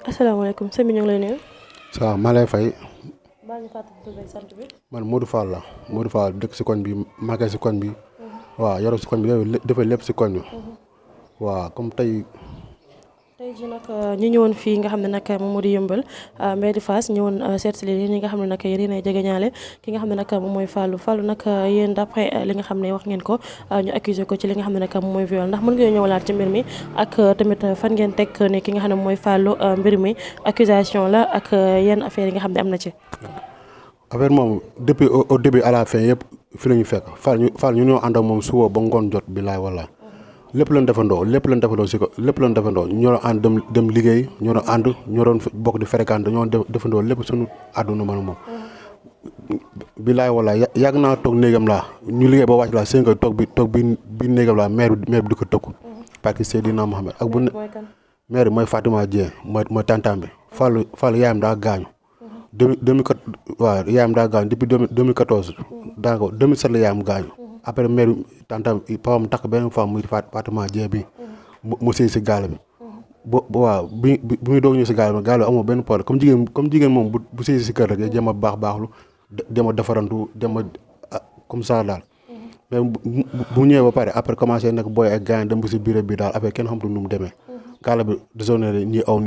asalaamaaleykum sëñ bi ñu ngi lay nuyu. ça maa lay fay. baa ñu fàttali tur beeg sant bi. man Modou Fall la Modou Fall dëkk si koñ bi màggee si koñ bi. waaw yoroo si koñ bi defee lépp si koñ bi. waaw comme tey. tey jii nag ñu ñëwoon fii nga xam ne nag moom moo di yëmbal mbedd Fass ñëwoon seet si leen ñi nga xam ne nag yéen a jegeñaale ki nga xam ne nag moom mooy Fallou nag yéen d'après li nga xam ne wax ngeen ko ñu accusé ko ci li nga xam ne nag moom mooy viol ndax mën nga ñëwalaat ci mbir mi ak tamit fan ngeen teg ne ki nga xam ne mooy Fallou mbir mi accusation la ak yenn affaire yi nga xam ne am na ci. affaire moom depuis au début à la fin yëpp fi la ñu fekk Fall ñu ñoo ànd ak moom suba ba ngoon jot bilaay wallaay lépp lañ defandoo si ko lépp lañ defandoo ñoo doon ànd dem liggéey ñoo doon ànd ñoo doon bokk di fréquente ñoo defandoo lépp suñu àdduna man moom. bilaay wallaay yàgg naa toog néegam laa ñu liggéey ba wàcc laa 5 heures toog bi néegam laa maire bi di ko tëkku. parce que Seydina Mohamed ak bu ne maire bi mooy Fatima Dieng mooy tantam bi Fall yaayam daa gaañu. 2004 waaw yaayam daa gaañu depuis 2014 daanaka 2007 la yaayam gaañu. après maire tantam papam takk benn femme muy Fatima Dieng bi mu sëy si gaal bi waaw bi muy doog ñëw si gaal bi amoo benn problème comme jigéen moom bu sëy si kër rek jëm a baaxlu dem a defarantu dem a comme ça daal mais bu ñëwee ba pare après commencé nag booy ak gaañ dem bu si biir bi daal après kenn xamtu nu mu demee gaal bi désonné ñii aw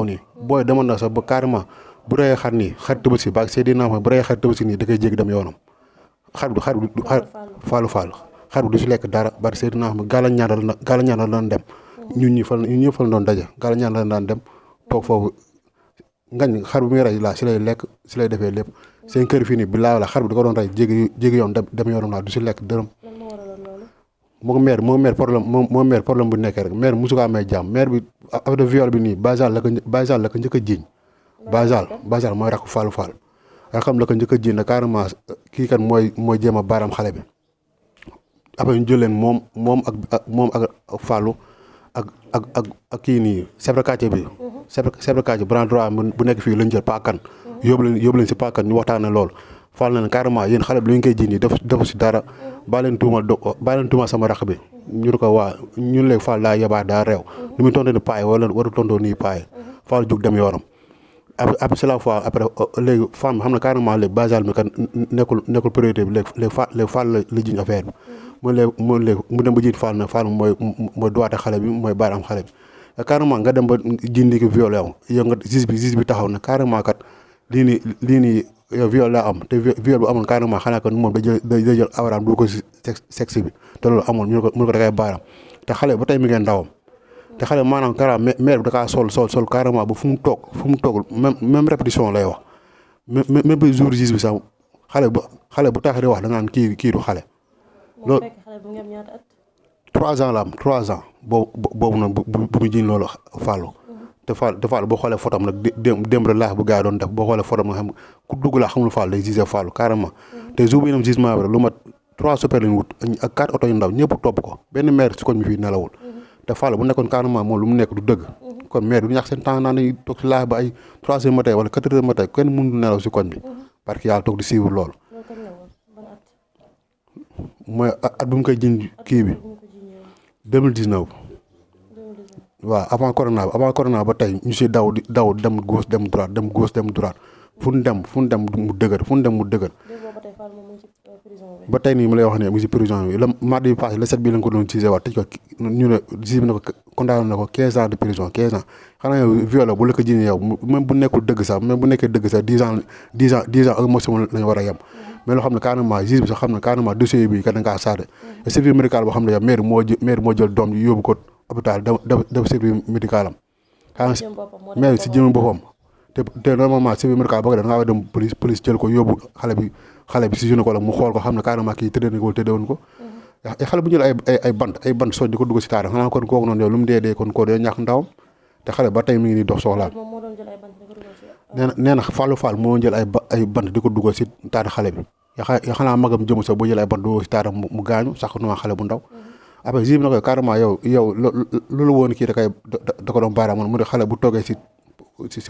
nii booy demoon na sax ba carrément bu reyee xar nii xar Tabaski ba Seydina ma bu reyee xar Tabaski nii da koy jéggi dem yoonam xar bi Fallou xar bi du si lekk dara bari Seydina xam gaala ñaanal daan dem ñun ñëpp fa la doon daje gaala ñaanal daan dem toog foofu ngañ xar bi muy rey laa si lay lekk si lay defee lépp seen kër fii nii bi laa la xar bi da ko doon rey jéggi yoon dem yoonam laa du si lekk dërëm moo maire problème bu nekkee rek maire musu ko amee jàmm maire bi affaire de viol bi nii Basal la ko njëkk a jiiñ Basal mooy rakk Fallou rakam la ko njëkk a jiiñ carrément kii kan mooy jéem a baaraam xale bi après ñu jël leen moom ak Fallou ak kii nii chef de quartier bi chef de quartier bras droit bu nekk fii lañ jël paakan yóbbu leen si paakan ñu waxtaane loolu Fallou na ne carrément yéen xale bi lu ñu koy jiiñ nii defu si dara baa leen tuumal sama rakk bi ñu ne ko waa ñun léegi Fallou daa yebaa daa réew lu muy tontu ni paay wala waru tontoo nii paay Fallou jóg dem yoonam après c'est la fois après léegi femme bi xam na carrément léegi Basal mi kan nekkul priorité bi léegi Fall la jiñ affaire bi mu dem ba jiit Fall na Fall mooy duwaate xale bi mooy baaraam xale bi carrément nga dem ba jindi ko violé yow nga juge bi taxaw na carrément kat lii nii yow viol laa am te viol bu amoon carrément xanaa kat moom da jël awraam du ko si sexe bi te loolu amul mun ko da koy baaraam te xale ba tey mi ngeen ndawam te xale maanaam carrément maire bi da kaa sol carrément ba fu mu toog même répétition lay wax même ba jour gis bi sax xale bu tax di wax da nga naan kii du xale. loolu 3 ans la am 3 ans boobu nag bu mu jiñ loolu Fallou. te Fallou boo xoolee photom nag démb rek laax bu gars yi doon def boo xoolee photom nga xam ku dugg laa xamul Fallou day gisee Fallou carrément. te jour bi ñu dem jugement bi rek lu mat 3 super lañ wut ak 4 oto yu ndaw ñëpp topp ko benn maire si koñ bi fii nelawul. te Fallou bu nekkoon carrément moom lu mu nekk du dëgg kon maire du ñàkk seen temps naan nañu toog si laaj ba ay 3 heures matin wala 4 heures matin kenn mënu nelaw si koñ bi parce que yàlla toog di suivre loolu mooy at bu mu koy jiñ kii bi 2019 waaw avant corona ba tey ñu si daw dem gauche dem droite fu ñu dem mu dëgër ba tey nii mu lay wax ne mu si prison bi le mardi bi passé le 7 bi lañ ko doon cisé waat tëj ko ñu ne juge bi ne ko condamné na ko 15 ans de prison 15 ans xanaa yow viol bu la ko jiiñee yow même bu nekkul dëgg sax même bu nekkee dëgg sax 10 ans ak maximum lañu war a yem mais loo xam ne carrément juge bi sax xam ne carrément dossier bi kat da ngaa saade service médical boo xam ne yow maire moo jël doom ji yóbbu ko hôpital def service médical am xanaa maire si jëmmi boppam te normalement service médical boo ko def da ngaa war a dem police jël ko yóbbu xale bi si jeune ko la mu xool ko xam ne carrément kii tëddee na ko wala tëddeewoon ko xale bu jël ay bant soj di ko dugg si taara xanaa kon kooku noonu yow lu mu dee kon koo dee ñàkk ndawam te xale ba tey mi ngi nii dox soxlaam nee na Fall moo jël ay bant di ko duggal si taata xale bi ya xanaa magam jëmu sax boo jël ay bant duggal si taata mu gaañu sax nu xale bu ndaw après juge bi na koy carrément yow loolu woon kii da ko doon baaraam mu ne xale bu toogee si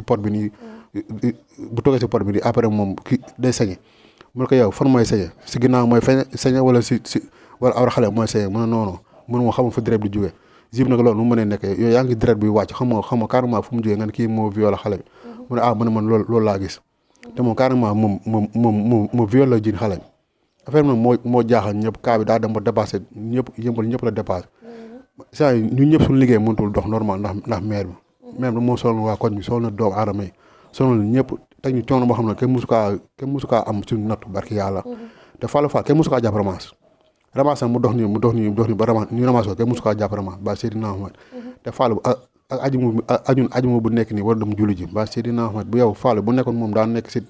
pot bi nii après moom kii day sañe mu ne ko yow fan mooy sañe si ginnaaw mooy sañe wala wala awra xale mooy sañe mu ne noonu mun moo xamul fa dërëb di jógee Zib nag loolu nu mu mënee nekkee yow yaa ngi deret bi wàcc xam nga carrément fu mu jógee nga ne kii moo violé xale bi mu ne mu ne man loolu laa gis te moom carrément moom violé la jiin xale bi affaire bi nag moo jaaxal ñëpp cas bi daa dem ba dépassé ñëpp la dépassé saa yi ñun ñëpp suñu liggéey mënatul dox normal ndax maire bi moo sonal waa koñ bi sonal na doomu aadama yi sonal ñëpp teg ñu coono boo xam ne kenn musu kaa am suñu natt barki yàlla te Fallou Fall kenn musu kaa jàpp ramas mu dox nii ba ramas ñu ramas ko kenn musu kaa jàpp ramas ba Seydina Ahmed te Fallou ak ajuma bu nekk nii war dem julli ji ba Seydina Ahmed bu yow Fallou bu nekkoon moom daa nekk si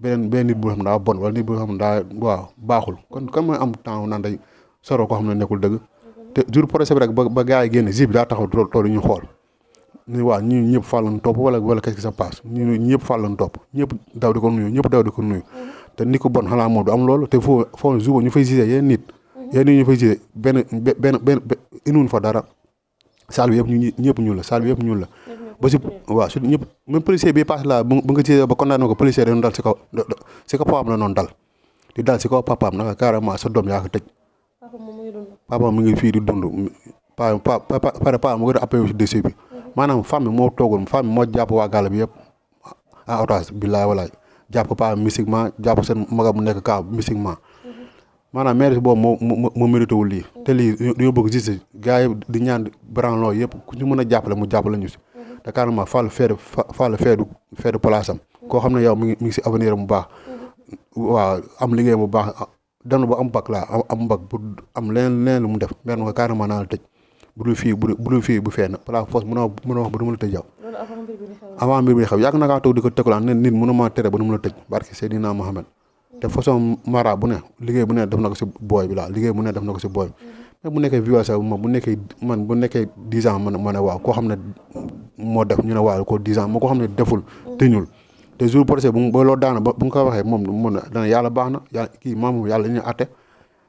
benn nit bu xam ne daa bon wala nit bu xam ne daa waaw baaxul kon kan mooy am temps naan day soro koo xam ne nekkul dëgg te jour procès bi rek ba gars yi génn Zib daa taxaw toolu ñu xool ni waaw ñu ñëpp Fall lañ topp wala qu'est-ce qui se passe ñu ñëpp Fall lañ topp ñëpp daw di ko nuyu te ni ko bon xanaa moom du am loolu te foo jour ñu fay gisee yéen nit ñu fay gisee benn inuun fa dara salle bi yëpp ñëpp ñuul la salle bi yëpp ñuul la ba si waaw su ñëpp même policier bi passé la bu nga gisee ba condamné ko policier dañu dal si kaw papaam la noonu dal di dal si kaw papaam naka carrément sa doom yaa ko tëj papaam mu ngi fii di dund pa mu ngi appelé si dossier bi maanaam femme bi moo toogul femme bi moo jàpp waa gàll bi yëpp en otage billaay walaay jàpp pa mystiquement jàpp seen maga bu nekk kaa mystiquement maanaam maire boobu moo mérité wul lii te lii dañoo bëgg justice gars yi di ñaan branloo yëpp ku ñu mën a jàppale mu jàppale ñu si te carrément Fall feedu place am koo xam ne yow mi ngi si avenir mu baax waaw am liggéey mu baax dem na ba am bac laa am bac bu am leneen lu mu def maire nga carrément naa la tëj bu dul fii bu fenn par force mën a wax ba du ma la tëj yow avant mbir bi xew yàgg na kaa toog di ko tëkkulaan ne nit mënu ma tere ba du ma la tëj barke Seydina Mohamed te façon mara bu ne liggéey bu ne def na ko si booy bi laa liggéey bu ne def na ko si booy bi mais bu nekkee violence moom bu nekkee 10 ans ma ne waaw koo xam ne moo def ñu ne waaw ko 10 ans moo ko xam ne deful teñul te jour procès ba loolu daana ba bu nga ko waxee moom dana yàlla baax na yàlla kii moom yàlla ñu atte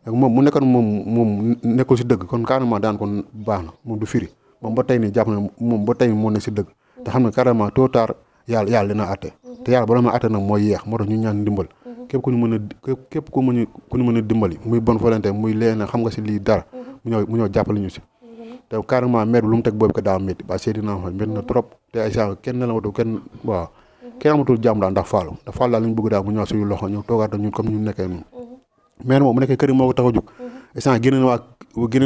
moom mu nekkoon moom nekkul si dëgg kon carrément daan kon baax na moom du firi moom ba tey nii jàpp na moom ba tey moo nekk si dëgg te xam ne carrément tôt ou tard yàlla dina atte te yàlla bala ma atte nag mooy yeex moo tax ñu ñaan ndimbal képp ku ñu mën a dimbali muy bonne volonté muy leen xam nga si lii dara mu ñëw jàppale ñu si te carrément maire bi lu mu teg boobu ko daa métti ba Seydina métti na trop te ay saa kenn la watu kenn amatul jàmm daal ndax Fallou daal lañ bëgg daal mu ñëw suñu loxo ñëw toogaat ñun comme ñu nekkee noonu maire moom mu nekkee kër yi moo ko tax a jóg instant génne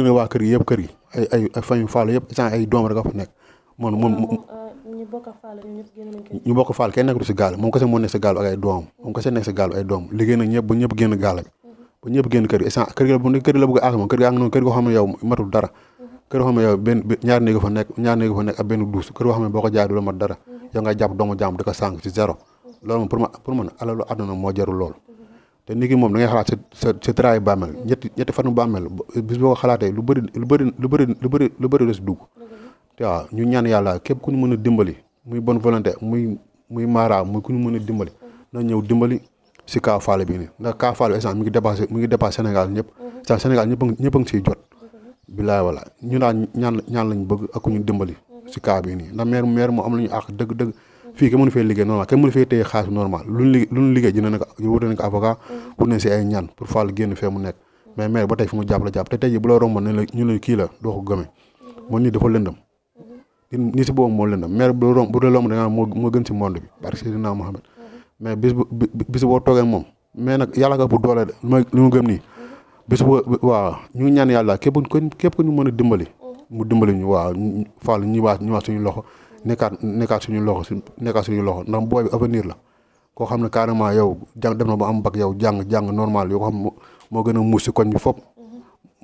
na waa kër yi yëpp kër yi ay famille Fallou yëpp instant ay doom rek a fa nekk ñu bokk Fall kenn nekkatu si gaal moom kese moo nekk si gaal ak ay doomam moom kese nekk si gaal ay doomam liggéey na ñëpp ba ñëpp génn gaal ba ñëpp génn kër yi kër gi la bëgg a aas moom kër gi ak noonu kër goo xam ne yow matul dara kër goo xam ne yow ñaar néeg fa nekk ak benn douze kër goo xam ne boo ko jaay du la mat dara yow ngay jàpp doomu jàmm di ko sànq ci zéro loolu moom pour man alalu àdduna moo jarul loolu te nit ki moom da ngay xalaat sa travail bàmmeel ñetti fanu bàmmeel bis boo ko xalaatee lu bëri la si dugg te waaw ñu ñaan yàlla képp ku ñu mën a dimbali muy bonne volonté muy mara muy ku ñu mën a dimbali na ñëw dimbali si cas Fall bi nii ndax cas Fall bi mi ngi dépassé Sénégal ñëpp Sénégal ñëpp a ngi siy jot bilaay wala ñu daal ñaan lañ bëgg ak ku ñu dimbali si cas bi nii ndax maire moo am la ñu àq dëgg fii kenn mënu fee liggéey normal kenn mënu fee téye xaalis normal lu ñu liggéey dina nekk wuute nañ ko avocat pour ne si ay ñaan pour Fall génn fee mu nekk mais maire ba tey fi mu jàpp la jàpp te tey ji bu la romboon ne la ñu la kii la doo ko gëmee moom nii dafa lëndëm ni si boobu moo lëndëm maire bu dee romb da nga moo gën si monde bi parce que Seydina Mohamed mais bis boo toogee moom mais nag yàlla nga bu doole de li mu gëm nii bis boo waaw ñu ngi ñaan yàlla képp ku ñu mën a dimbali mu dimbali ñu waaw Fall ñëwaat suñu loxo nekkaat suñu loxo ndax booy bi avenir la koo xam ne carrément yow jàng dem na ba am bac yow jàng normal yoo ko xam moo gën a muus si koñ bi fop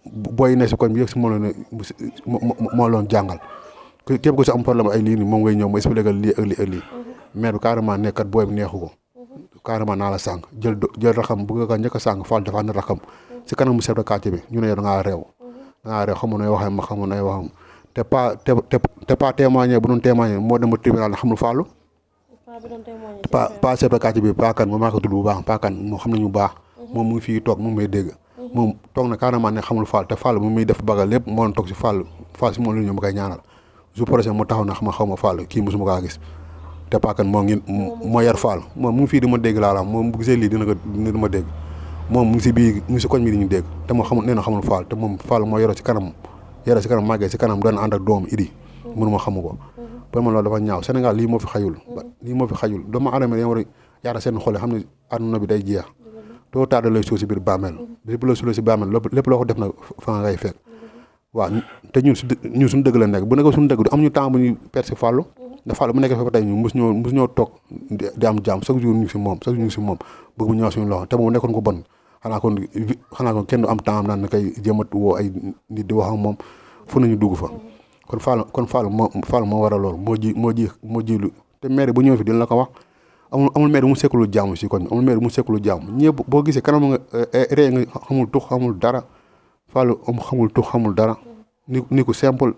booy ne si koñ bi yëpp si moo loon jàngal képp ku si am problème ay lii nii moom ngay ñëw mu expliqué lii ak lii maire bi carrément nekkat booy bi neexu ko carrément naa la sànq jël raxam bëgg ko njëkk a sànq Fall dafa na raxam si kanamu chef de quartier bi ñu ne yow da ngaa réew xamu nay waxee ma xamu nay waxam te pas témoigné bu doon témoigné moo dem ba tribunal na xamul Fallou pas chef de quartier bi pas kan moom maa ko tudd bu baax pas kan moo xam nañu baax moom mu ngi fii toog moom may dégg moom toog na carrément ne xamul Fall te Fall mu muy def bagal lépp moo doon toog si Fall si moom la ñu ma koy ñaanal su projet mu taxaw na xaw ma Fall kii mosuma kaa gis te pas kan moo yar Fall moom mu ngi fii di ma dégg laa moom bu gisee lii dina ma dégg moom mu ngi si koñ bi di ñu dégg te moo xamul nee na xamul Fall te moom Fall moo yoroo ci kanam yara si kanam màggee si kanam doon ànd ak doom idi mënuma xamu ko pour man loolu dafa ñaaw Sénégal lii moo fi xajul doomu aadama dañoo war a yaara seen xol xam ne àdduna bi day jeex doo tardé lay suuf si biir bàmmeel bi bu la suulee si bàmmeel lépp loo ko def na fa nga ngay fekk waaw te ñun suñu dëgg la nekk bu nekkee suñu dëgg du am ñu temps bu ñuy perte si Fallou ndax Fallou bu nekkee fa ba tey ñu mus ñoo toog di am jaam chaque jour ñu si moom bëgg mu ñëw suñu loxo te moom nekkoon ko bon xanaa kon kenn du am temps am naan na koy jëmat woo ay nit di wax ak moom fu nañu dugg fa kon Fallou moo war a loolu moo jilu te maire bu ñëw fi dina la ko wax amul maire mu sekklu jàmm si koñ amul maire mu sekklu jàmm ñëpp boo gisee kanam nga ree nga xamul tux xamul dara Fallou xamul tux xamul dara ni ku simple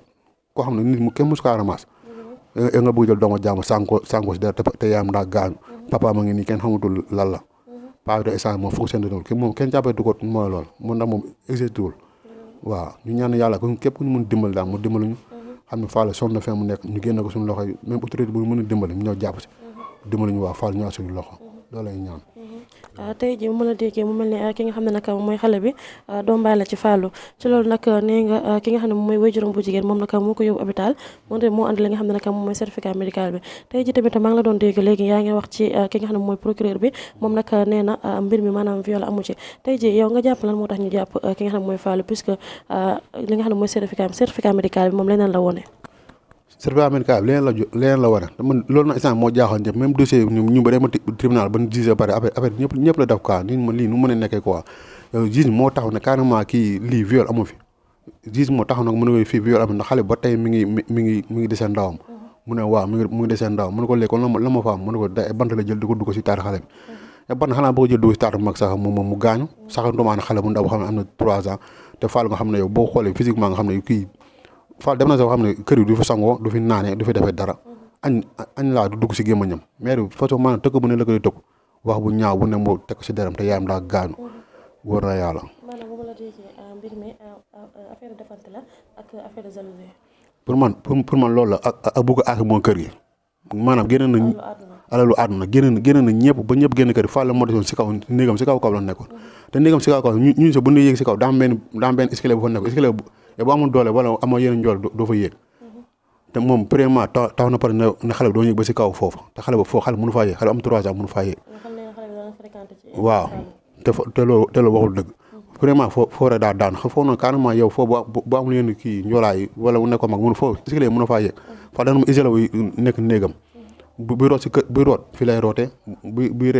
koo xam ne nit mu kenn mus kaa ramas nga bëgg jël doomu jàmm sànko si dara te yaayam daa gaañu papa ma ngi nii kenn xamatul lan la paa bi de instant moom foog seen dënnu moom kenn jàppeetu ko mooy loolu mun ndax moom existé wul waaw ñu ñaan yàlla képp ku ñu mun dimbali daal mu dimbaluñu xam ne Fallou sonn na fee mu nekk ñu génne ko suñu loxo yi même autorité bu mën a dimbali ñu ñëw jàpp si dimbaluñu waa Fallou ñëw suñu loxo loolu lay ñaan. tey jii mu la déggee mu mel ne ki nga xam ne nag mooy xale bi doom baay la ci Fallou ci loolu nag nee nga ki nga xam ne mooy waajuram bu jigéen moom nag moo ko yóbbu hôpital moom tamit moo andi li nga xam ne nag moom mooy certificat médical bi tey jii tamit maa ngi la doon dégg léegi yaa ngi wax ci ki nga xam ne mooy procureur bi moom nag nee na mbir mi maanaam viol amu ci tey jii yow nga jàpp lan moo tax ñu jàpp ki nga xam ne mooy Fallou puisque li nga xam ne mooy certificat médical bi moom leneen la wone certificat médical bi leneen la war a man loolu nag instant moo jaaxoon ñëpp même dossier ñu ba dem tribunal ba ñu gisee pare après ñëpp la def quoi nit ma lii nu mën a nekkee quoi yow juge moo taxaw ne carrément kii lii viol amu fi juge moo taxaw nag mu ne fii viol amu ndax xale ba tey mi ngi desee ndawam mu ne waaw mi ngi desee ndawam mu ne ko léegi kon la ma fa am mu ne ko da bant la jël di ko dugg si taatu xale bi te bant xanaa boo ko jël dugg si taatu mag sax moom mu gaañu sax ndomaane xale bu ndaw boo xam ne am na 3 ans te Fallou nga xam ne yow boo xoolee physiquement nga xam ne kii Fallou dem na sax xam ne kër yi du fi sangoo du fi naanee du fi defee dara añ laa du dugg si gémmañam maire bi façon maanaam tëkk bu ne la koy tëkk wax bu ñaaw bu ne moo teg si deram te yaayam daa gaañu wóor na yàlla. maanaam bu ma la déggee mbir mi affaire defante la ak affaire de jalousie. pour man loolu la ak bëgg a aaki moo kër gi maanaam génn na alalu àdduna génn na ñëpp ba ñëpp génn kër gi Fallou moo desoon si kaw néegam si kaw la nekkoon te néegam si kaw ñu sa bu ñu yéeg si kaw daa am benn escalier bu fa nekk escalier boo amul doole wala amoo yeneen njool doo fa yéeg te moom premièrement taw na pare ne xale bi doo yéeg ba si kaw foofu te xale ba foofu xale mënu faa yéeg xale am 3 ans mënu faa yéeg waaw te loolu waxul dëgg premièrement foo rek daa daan foofu noonu carrément yow foofu bu amul yenn kii njoolaay wala ne ko mag mënu foofu escalier mënu faa yéeg fa dana isela yi nekk néegam buy root si kër buy root fii lay rootee buy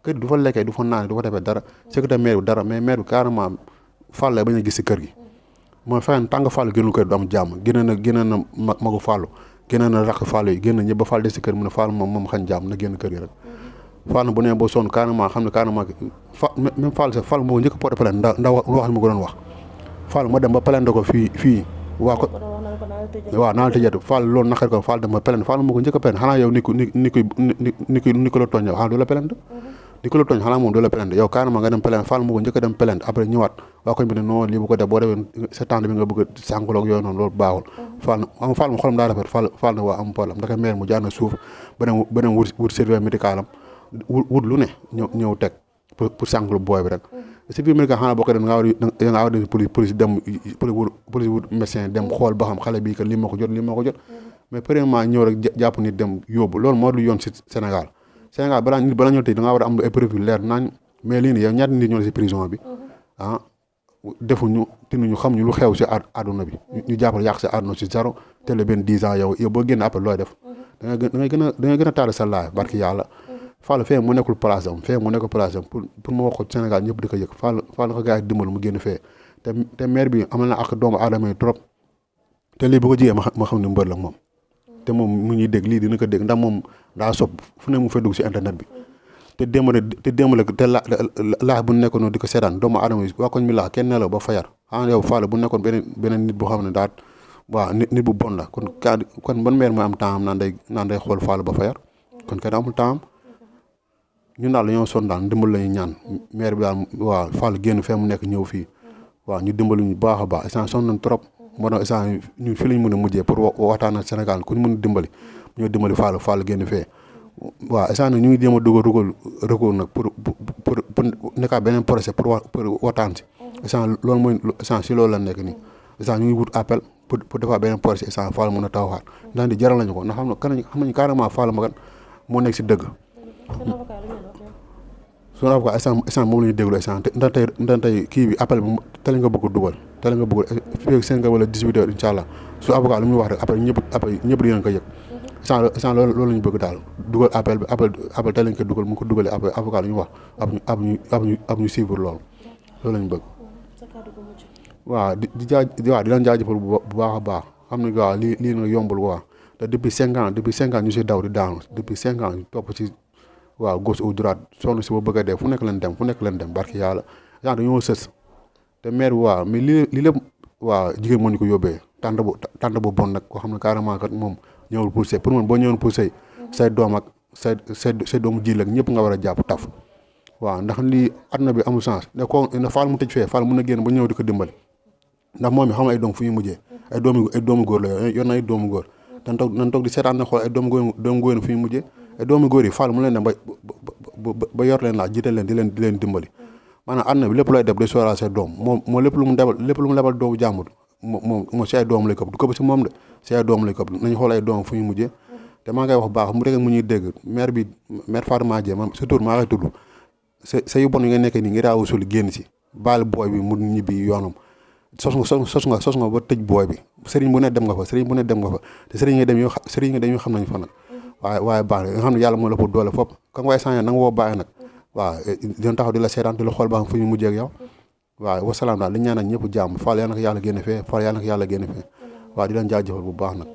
kër du fa lekkee du fa naanee du fa defee dara secrétaire maire bi dara mais maire bi carrément Fallou bañ a gis si kër gi mooy fayeen tàng Fallou génnul kër du am jàmm génne na magu Fallou génne na rakk Fallou yi génn ñëpp ba Fallou des si kër mu ne Fallou moom xañ jàmm na génn kër gi rek Fallou bu nee boo sonn carrément xam ne carrément même Fallou sax Fallou moo njëkk a porté plainte ndax wax mu ko doon wax Fallou ma dem ba plainte ko fii waa ko waaw naa la tëjee Fallou loolu naqari ko Fallou dem ba plainte Fallou moo ko njëkk a plainte xanaa yow ni ko la tooñ xanaa du la plainte di ko la tooñ xanaa moom du la plainte yow carrément nga dem plainte Fallou moo ko njëkk a dem plainte après ñëwaat waa koñ bi ne non lii bu ko def boo defee sa tànn bi nga bëgg a sànkaloog yooyu noonu loolu baaxul Fallou mu xolam daa rafet Fallou ne waa am problème ndax maire mu jaar na suuf beneen wut service médical am wut lu ne ñëw teg pour sànkalu booy bi rek service médical xanaa boo ko def nga war a dem police dem police wut médecin dem xool ba xam xale bii que lii moo ko jot mais premièrement ñëw rek jàpp nit dem yóbbu loolu moo du yoon si Sénégal balaa ñoo tëj da ngaa war a am ay preuve leer nañ mais lii nii yow ñaata nit ñoo si prison bi defuñu tinuñu xamuñu lu xew si àdduna bi ñu jàppal yàq si àdduna si zéro te le benn 10 ans yow boo génn après looy def da ngay gën a taal sa laay barki yàlla Fallou fee mu nekkul place am pour mu wax ko Sénégal ñëpp di ko yëg Fallou ko gars yi dimbal mu génn fee te maire bi amal na ak doomu aadama yi trop te lii bu ko jigee ma xam ne mbër la moom te moom mu ñuy dégg lii dina ko dégg ndax moom daa sob fu ne mu fay dugg si internet bi te démb te laax bu nekkoon noonu di ko seetaan doomu aadama yi waa koñ mi laax kenn nelaw ba fayar xanaa yow Fallou bu nekkoon beneen nit boo xam ne daal waaw nit bu bon la kon ban maire mooy am temps am naan day xool Fallou ba fayar kon kenn amul temps am ñun daal dañoo sonn daal ndimbal la ñu ñaan maire bi daal waaw Fallou génn fee mu nekk ñëw fii waaw ñu dimbali ñu baax a baax instant sonn nañ trop moo tax instant ñun fii lañ mën a mujjee pour waxtaan ak Sénégal ku ñu mën a dimbali ñoo dimbali Fallou génn fee waaw instant nag ñu ngi jéem a dugal recours nag pour nekkaat beneen projet pour waxtaan si instant loolu mooy instant si loolu la nekk nii instant ñu ngi wut appel pour defaat beneen projet instant Fallou mën a taxawaat ndax di jaral nañu ko ndax xam nañu carrément Fallou Makan moo nekk si dëgg. suñu avocat instant moom la ñuy déglu instant ndax tey kii bi appel bi teel nga bëgg dugal teel nga bëgg fii 5 wala 18 heures incha allah suñu avocat lu muy wax rek après ñëpp di ngeen ko yëg instant loolu la ñu bëgg daal dugal appel bi appel teel lañ ko dugal mu ko dugalee après avocat lu ñu wax ab ñu suivre loolu la ñu bëgg. waaw di leen jaajëfal bu baax a baax xam ne waaw lii nag yombul quoi te depuis 5 ans ñu si daw di daanu depuis 5 ans ñu topp ci waaw gauche ou droite sonn si ba bëgg a dee fu nekk leen dem barki yàlla genre dañoo sës te maire bi waaw mais lii lépp waaw jigéen moo ñu ko yóbbee tànt bu bon nag koo xam ne carrément kat moom ñëwul pour sëy pour man boo ñëwoon pour sëy say doom ak say doomu jiil ak ñëpp nga war a jàpp taf waaw ndax lii àdduna bi amul chance ne ko Fall mu tëj fee Fall mun na génn ba ñëw di ko dimbali ndax moom mi xam ay doom fu ñu mujjee ay doomu góor la yor na ay doomu góor nan toog di seetaan na xool ay doomu góor fu ñu mujjee ay doomu góor yi Fall mu leen dem ba yor leen laa jiital leen di leen dimbali maanaam àdduna bi lépp looy def day sóoraale say doom moom lépp lu mu lebal doomu jàmbur moom si ay doom lay këpp du këpp si moom de si ay doom lay këpp nañu xool ay doom fu ñu mujjee te maa ngay wax baax mu rek mu ñuy dégg maire Fatma Dieng man surtout maa ngay tudd sa yu bon yi nga nekk nii ngi raawu sul génn si baal booy bi mu ñibbi yoonam sos nga ba tëj booy bi sëriñ bu ne dem nga fa te sëriñ nga dem yoo xam nañ fa nag waaye baax na nga xam ne yàlla moo la ko doole fop ka nga waaye sànq na nga woo bàyyi nag waaw dina taxaw di la seetaan di la xool ba xam fu ñu mujjee ak yow waaw wasalaam daal li ñaanal ñëpp jàmm Fall yàlla na ko yàlla génne fee waaw di leen jaajëfal bu baax nag